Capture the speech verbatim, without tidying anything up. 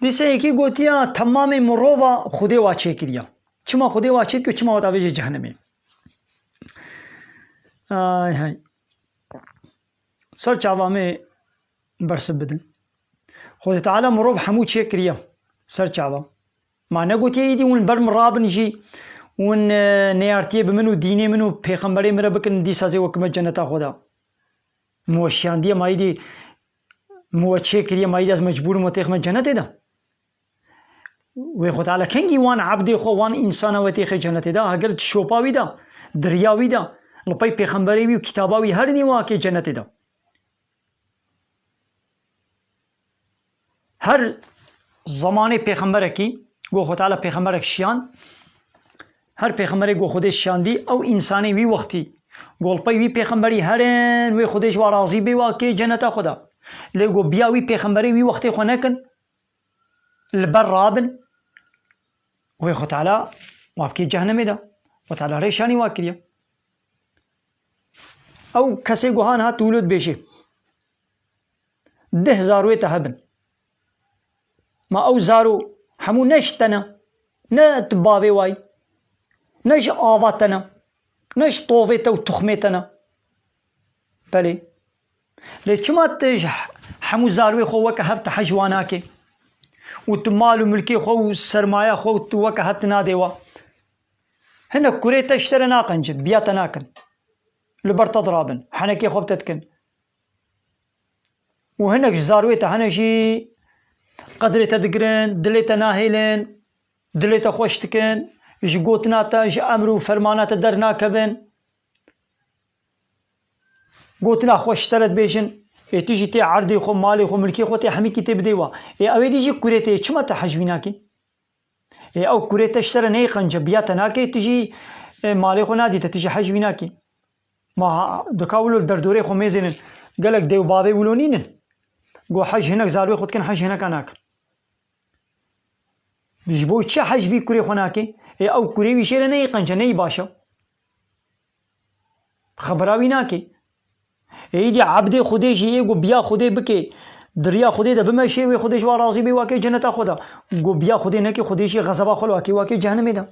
Dîsa yekî gotiya, temamê mirova Xwedê wa çêkiriya. Çima Xwedê wa çêkiriya, çima wa davêje cehennemê? Ay hay. Ser çava me bersiv bidin. Xwedê Teala mirov hemû çêkiriya. Ser çava. Ma negotiye îdî hûn ber min rabin jî, hûn, e, neyartiyê bi min û dînê min û pêxemberê min re bikin, dîsa zê we kime ceneta Xweda. Min we şiyandiye, ma îdî min we çêkiriye, ma îdî ez mecbûr im we têxime cenetê de? Wê Xwe Teala kengî wan ebdê Xwe, wan însana we têxe cenetê de? Heger di şopa wî de, di riya wî de, li pey pêxemberê wî û kitaba wî her nî wake cenetê de. Her zemanê pêxemberekî, go Xwe Teala pêxemberek şiyand, her pêxemberê go Xwedê şiyandî, ew însanê wî wextî, go li pey wî pêxemberî herin, wê Xwedê ji wa razî bê, wa kê ceneta Xwe de. Lê go biya wî pêxemberê wî wextê xwe nekin, li ber rabin, wê Xwe Teala wa bikê cehennemê de. Xwe Teala rêşanî wa kiriye. Ew kesê go han hat wilo dibêje, deh zarwê te hebin. Ma ew zaro hemû ne ji te ne, ne tu bavê wayî, ne ji ava te ne, ne ji tovê te û tuxmê te ne. Belê. Lê çima tu ji hemû zarwê xwe weke hev tu hej wa nakê? Û tu mal û milkê xwe û sermaya xwe û tu weke hev tu nadê wa? Hinek kurê te ji te re naqencin, biya te nakin. Li ber te dirabin, henekê xwe bi te dikin. Û hinek ji zarwê te hene jî qedrê te digirin, dilê te nahêlin, dilê te xweş dikin, ji gotina te, ji emr û fermana te dernakevin. Gotina xweş ji te re dibêjin, ê tu jî tê erdê xwe, malê xwe, milkê xwe tê hemîkî tê bidê wa. Ê ew ê dî jî kurê tê, çima te hej wî nakî? Ê ew kurê te ji te re neyê qence, biya te nake, tu jî, ê, malê xwe nadî te, tu jî hej wî nakî. Ma ha, dika wilo li derdorê xwe mêzênin. Gelek dê û bavê wilo nînin. Go hej hinek zarwê xwe dikin, hej hineka nakin. Ji bo çi hej bî kurê xwe nake? Ê ew kurê wî jê re neyê qence, neyê baş e. Xebera wî nake. Ê îdî ebdê Xwedê jî ê ku biya Xwedê bike, di riya Xwedê de bimeşe, wê Xwedê ji wa razî bê, wa kê ceneta xwe de. Ku biya Xwedê neke, Xwedê jî xezeba xwe li wa kê, wa kê cehennemê de.